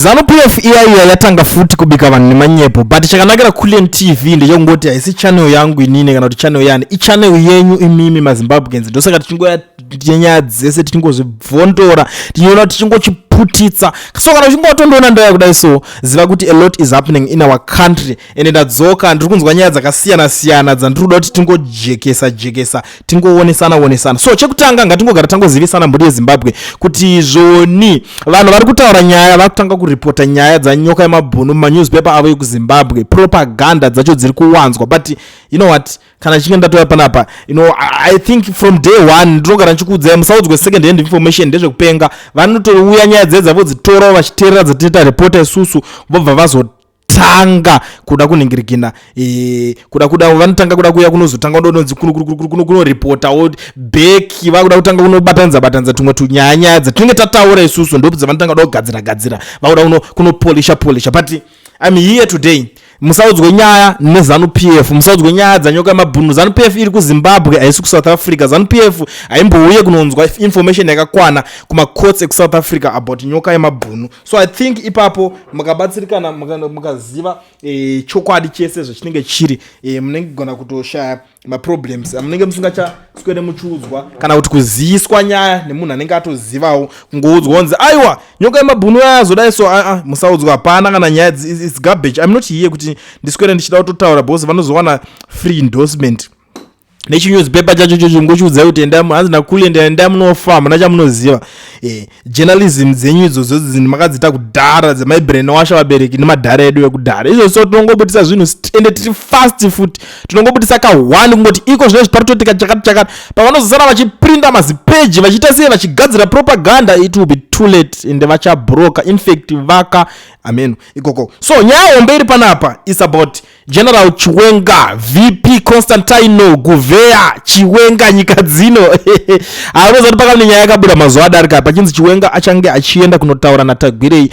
Zanu PF iya iya yatanga futi kubika vanhu nemanyepo, but chakanakira Kulliant TV ndechekungoti haisi channel yangu inini kana kuti channel yani, ichannel yenyu imimi maZimbabweans. Ndosaka tichingoya nyaya dzese tichingozvibvondora, tichiona tichingochiputitsa. So kana uchinge watondoona ndaya kudai, so ziva kuti a lot is happening in our country. Ende ndadzoka, ndiri kunzwa nyaya dzakasiyana siyana dzandiri kuda kuti tingojekesa jekesa, tingoonesana onesana. So chekutanga, ngatingogara tangozivisana, mhuri yeZimbabwe, kuti zvoni vanhu vari kutaura nyaya, vakutanga kuripota nyaya dzaNyoka yemabhunu mumanewspaper avo ekuZimbabwe. Propaganda dzacho dziri kuwanzwa, but you know what, kana chichinge ndatouya panapa, I think from day one ndinogara ndichikuudzai, musaudzwe second hand information, ndezvekupenga. Vanotouya nyaya dzedza vodzitorawo vachiteerera dzatinoita repota isusu, vobva vazotanga kuda kunhingirikina, kuda vanotanga kuda kuuya kunozotanga ndononzi kunoripotawo back, vakuda kutanga kunobatanidza batanidza tumwe tunyaya nyaya dzatinenge tataura isusu, ndobva vanotanga kuda kugadzira gadzira, vakuda kunopolisha polisha. But I'm here today, musaudzwe nyaya neZanu PF, musaudzwe nyaya dzaNyoka yemabhunu. Zanu PF iri kuZimbabwe, haisi kuSouth Africa. Zanu PF haimbouye kunonzwa information yakakwana kumacourts ekuSouth Africa about Nyoka yemabhunu. So I think ipapo mukabatsirikana, mukaziva chokwadi chese zvachinenge chiri, munenge gona kutoshaya maproblems amunenge musingachaswere muchiudzwa kana kuti kuziyiswa nyaya nemunhu anenge atozivawo, kungoudzwa kunzi, "Aiwa, Nyoka yemabhunu ayazodai." So aa, musaudzwa, hapana kana nyaya, it's garbage. I'm not here kuti ndiswere ndichida kutotaura because vanozowana free endorsement nechinewspaper chacho chocho, ngochiudzai kuti enda, hanzi naKulliant, enda munofa, muna chamunoziva. Journalism dzenyu idzodzo dzinhu makadziita kudhara, dzemaibrainwasha vabereki nemadhara edu ekudhara izvo. So tinongobudisa zvinhu ende tiri fast futi, tinongobudisa ka1 kungoti iko zvinezvi paritotika chakati chakati. Pavanozosara vachiprinda mazipeji, vachiita sei, vachigadzira propaganda, it will be too late, ende vachabroka. In fact vaka ameno ikoko. So nyaya hombe iri panapa is about General Chiwenga, VP Constantino Guvheya Chiwenga. Nyika dzino haunozati pakane nyaya yakabuda mazuva adarika pachinzi Chiwenga achange achienda kunotaura naTagwirei.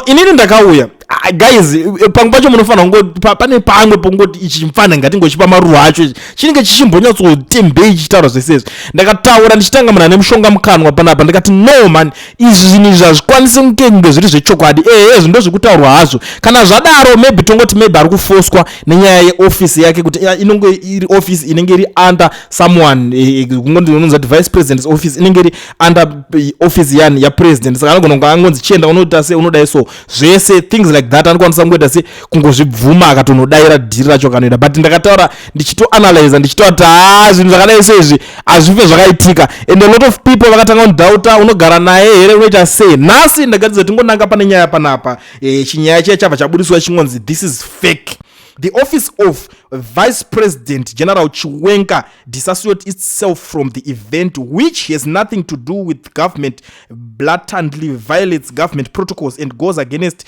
Inini ndakauya. Ah, guys, pamwe pacho munofanira kungo pane pamwe pongoti ichi mufana ngatingochipa maruva acho, ichi chinenge chichimbonyatsotembei chichitaura zvese izvi. Ndakataura ndichitanga munhu ane mushonga mukanwa panapa, ndikati, "No man, izvi zvinhu izvi hazvikwanisi kunge zviri zvechokwadi." Ehe, zvi ndozvekutaurwa hazvo. Kana zvadaro, maybe tongoti maybe ari kufoswa nenyaya yeofisi yake, kuti inonge iri office inenge iri under someone, kungoti unonzi kuti vice president's office inenge iri under office yani yapresident. Saka anogona kunge angonzi, "Chienda unoita se unodai." So zvese things like that anokwanisa kungoita se kungozvibvuma, akatonodayira dhiri racho kanoita. But ndakataura ndichitoanalyza, ndichitaura kuti haa, zvinhu zvakadai so izvi hazvife zvakaitika, and a lot of people vakatanga kundhauta, "Unogara naye here? Unoita sei?" Nhasi ndakatidza tingonanga pane nyaya panapa. Chinyaya chiya chabva chabudiswa chingonzi this is fake. The office of Vice President General Chiwenga disassociates itself from the event, which has nothing to do with government, blatantly violates government protocols and goes against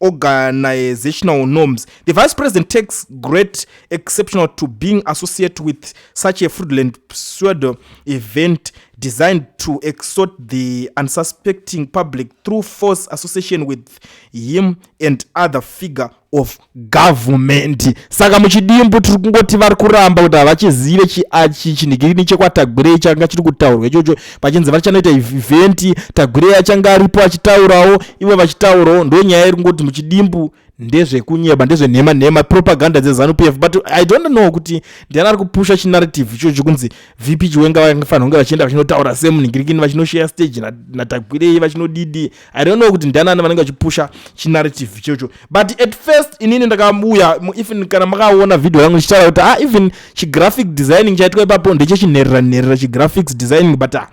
organizational norms. The Vice President takes great exception to being associated with such a fraudulent pseudo event designed to extort the unsuspecting public through false association with him and other figure of government. Saka muchidimbu tiri kungoti vari kuramba kuti havachizive chinhigirini chekwaTagwirei changa chiri kutaurwa ichocho, pachinzi vachanoita event, Tagwirei achange aripo achitaurawo, ivo vachitaurawo. Ndo nyaya iri kungoti muchidimbu ndezvekunyeba, ndezvenhema nhema, propaganda dzeZanu PF. But I don't know kuti ndiani ari kupusha chinarrative ichocho kunzi VP Chiwenga vangafanira kunge vachienda vachinotaura semunhingirikini, vachinoshare stage naTagwirei, vachinodidi. I don't know kuti ndianani vanenge vachipusha chinarrative ichocho. But at first inini ndakabuya, even kana makaona video yangu ndichitaura kuti ah, even chigraphic designing chaitwa ipapo ndechechinherera nherera, chigraphics designing, but ah,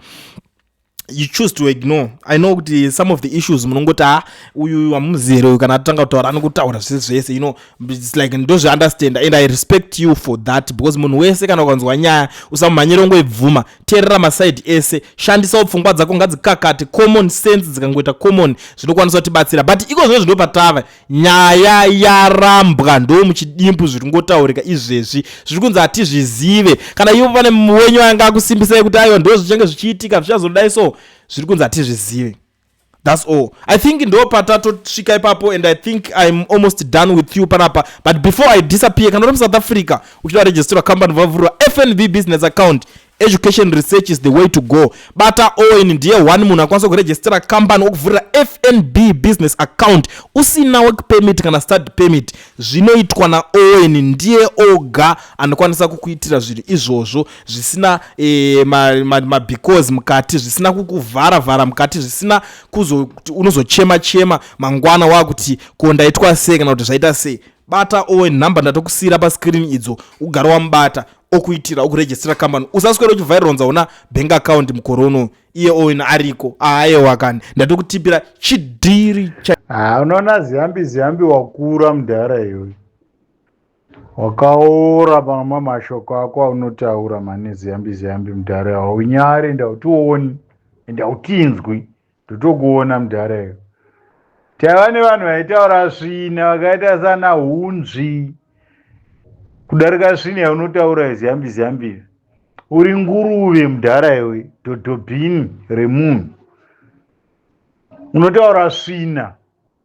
you choose to ignore. I know kuti some of the issues munongoti, "Ha, uyu hamuzere uyu, kana atanga kutaura anokutaura zvese zvese." It's like ndozviunderstand and I respect you for that, because munhu wese kana ukanzwa nyaya usamumhanyire ungoibvuma. Teerera masaidi ese, shandisawo pfungwa dzako, ngadzikakate, common sense dzikangoita common zvinokwanisa kutibatsira. But iko zvino zvinopatava nyaya yarambwa, ndo muchidimbu zviri kungotaurika izvezvi, zviri kunzi hatizvizive. Kana ivo pane wenyu anga akusimbisai kuti aiwa, ndo zvichange zvichiitika, zvichazodai, so zviri kunzi hatizvizive. That's all. I think ndo patatosvika ipapo, and I think I'm almost done with you panapa. But before I disappear, kana uri muSouth Africa uchida registerwa company, vavhurwa FNB business account. Education research is the way to go. Bata Owen ndiye one munhu akwanisa kurejistera company okuvhurira FNB business account usina work permit kana study permit. Zvinoitwa naOwen ndiye oga anokwanisa kukuitira zvinhu izvozvo zvisina eh, mabecause ma, ma mukati, zvisina kukuvhara vhara mukati, zvisina kuzokuti unozochema chema mangwana wakuti ko ndaitwa sei kana kuti zvaita sei. Bata Owen, nhamba ndatokusiira pascreen idzo, ugare wamubata okuitira okurejistira company. Usaswera uchivhaironza una bank account mukore uno iye Owen ariko. Ayewa kani, ndatokutipira chidhiri cha Ha, unoona Ziyambi Ziyambi, wakura mudhara iyoyo, wakaora pamwe mashoko ako aunotaura mane. Ziyambi Ziyambi, mudhara, haunyari, ndautioni ende hautinzwi, ndotokuona mudhara iyo. Taiva nevanhu vaitaura svina vakaita sana hunzvi kudarika svina yaunotaura. Ziyambi Ziyambi, uri nguruve mudhara iwe, dhodhobhini remunhu, unotaura svina.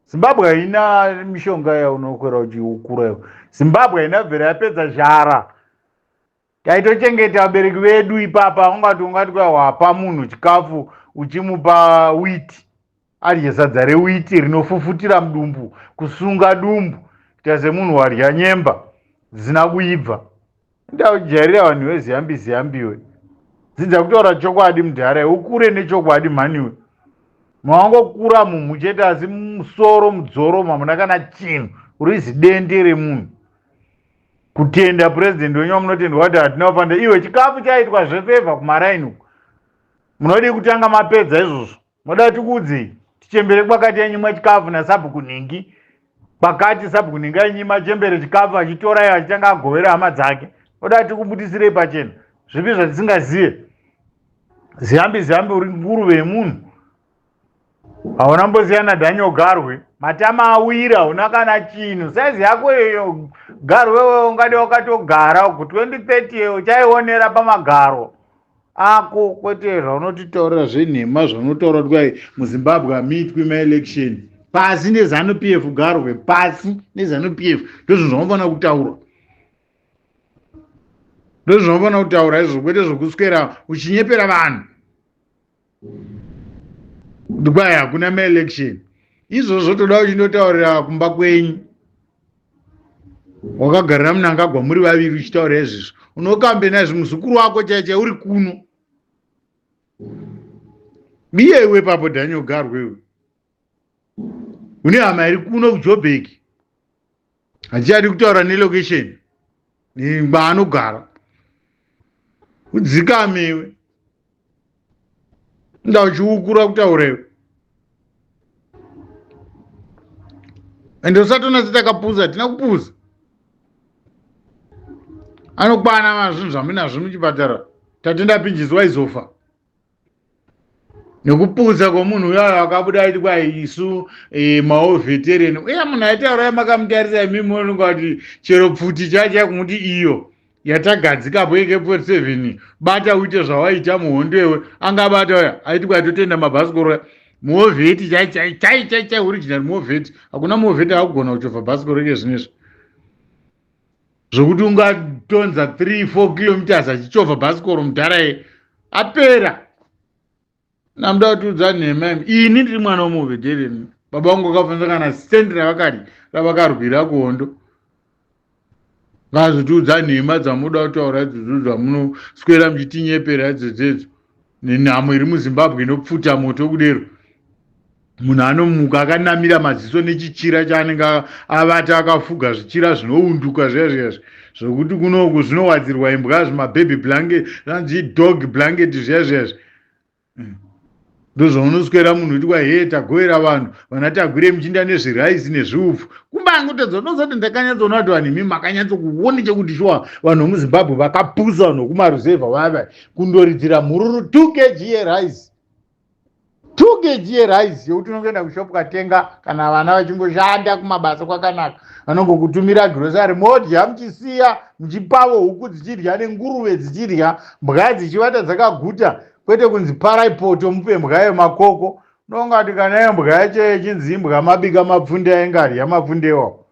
Zimbabwe haina mishonga yaunokwera uchiukura iwe. Zimbabwe haina bvera yapedza zhara. Taitochengeta vabereki vedu ipapa. Ungati kwa wapa munhu chikafu, uchimupa witi, adye sadza rewiti rinofufutira mudumbu, kusunga dumbu kuita semunhu wadya nyemba dzisina kuibva. Ndaujairira vanhu veZiyambi Ziyambiwe. Dzidza kutaura chokwadi mudhara, ukure nechokwadi mhaniwe. Mawangokura mumhu chete, asi musoro mudzoro mamuna kana chinhu, uri zidende remunhu. Kutenda purezidendi wenyu wamunotendwa kuti hatina kufanira iwe. Chikafu chaitwa zvefavour kumaraini uku, munodii kutanga mapedza izvozvo? Moda tikuudzei tichembere kwakati yanyimwa chikafu nasabhuku nhingi, kwakati sabhuku nhingi ainyima chembere chikafu, achitora iyo achitanga agovera hama dzake. Oda tikubudisirei pachena zvipi zvatisingazive? Ziyambi Ziyambi, uri nguruve yemunhu, hauna mbosiyana Daniel Garwe, matama awira, hauna kana chinhu. Saizi yako iyo Garwe, wewe ungadi wakatogara uku 2030 uchaionera pamagaro ako, kwete zvaunotitaurira zvenhema zvaunotaura kuti kwai muZimbabwe hamuitwi maelection. Pasi neZANU PF, Garwe, pasi neZANU PF. Ndozvinhu zvaunofanira kutaura, ndozvaunofanira kutaura izvo, kwete zvokuswera uchinyepera vanhu kuti kwai hakuna maelection. Izvozvo toda uchindotaurira kumba kwenyu wakagarira Munangagwa muri vaviri uchitaura izvizvo. Unokambena izvi muzukuru wako chaichai uri kuno biye iwe papo. Daniel Garwe iwe, une hama iri kuno kuJobek, hachichadi kutaura nelocation maanogara. Udzikame iwe, nda uchiukura kutaura iwe, ende usatona setakapuza. Hatina kupuza, anokwana mazvinhu zvamunazvo muchipatara. Tatenda Pinjisi waizofa nekupuza kwomunhu uyayo akabuda aiti kwai isu mawar veteran. Uye munhu aitaura makamutarisa imimi, unonga kuti chero pfuti chacha kumuti iyo yatagadzikapo AK47, bata uite zvawaita muhondo iwe, angabata uya aiti kwai totenda mabhasikoro. Muwar vet chai chai chai chai chai, original muwar vet. Hakuna muwar vet akugona kuchovha bhasikoro kezvinezvi zvokuti ungatonza 3 4 kilometers achichovha bhasikoro. Mudhara ye apera, namuda kutiudza nhema imi. Ini ndiri mwana wemuwar veteran, baba vangu vakafanisa kana sendi ravakadi ravakarwira kuhondo. Ngazotiudza nhema dzamunoda kutaura idzodzo, dzamunoswera muchitinyepera idzodzedzo, nenhamo iri muZimbabwe inopfuta moto kudero. Munhu anomuka akanamira maziso nechichira chaanenge avata akafuga, zvichira zvinounduka zviya zviya zvokuti kunoku zvinowadzirwa imbwa, zvimababy blanket, zvanzi dog blanket zviya zviya. Ndozvaunoswera munhu kuti kwa he tagovera vanhu vana tagwire muchinda nezviraisi nezviupfu kumbangotedza. Unozoti ndakanyatsoona kuti vanhu imi makanyatsokuona chekuti shuwa vanhu vemuZimbabwe vakapusa. Vanhu vekumaruzevha vava kundoridzira mhururu 2 kg yerice, 2 kg yerice yekuti unongoenda kushopu katenga. Kana vana vachingoshanda kumabasa kwakanaka, vanongokutumira grocery, modya muchisiya, muchipavo huku dzichidya nenguruve dzichidya, mbwa dzichivata dzakaguta, kwete kunzi parai poto mupe mbwa yemakoko. Unongati kana imbwa yacho yechinzi imbwa, mabika mapfunde, aingarya mapfunde iwawo.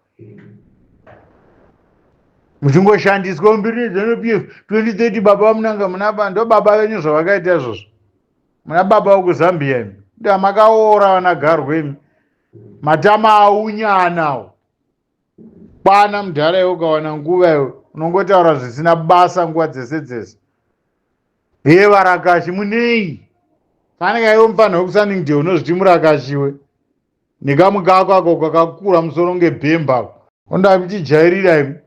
Muchingoshandiswa mbiri neZanu PF 2030 baba vamunanga muna ndo baba venyu zvavakaita izvozvo. Muna baba vekuZambia imi. Ndamakaora vana garwe imi. Matama aunyanawo. Kwana mudhara iwe ukawana nguva iwe unongotaura zvisina basa nguva dzese dzese. Hee varakashi munei? Fanike iwe mufanha wekuSunningdale unozviti murakashi iwe. Nekamukako ako kakakura musoro ngebhemba ako. Onda muchijairira imi.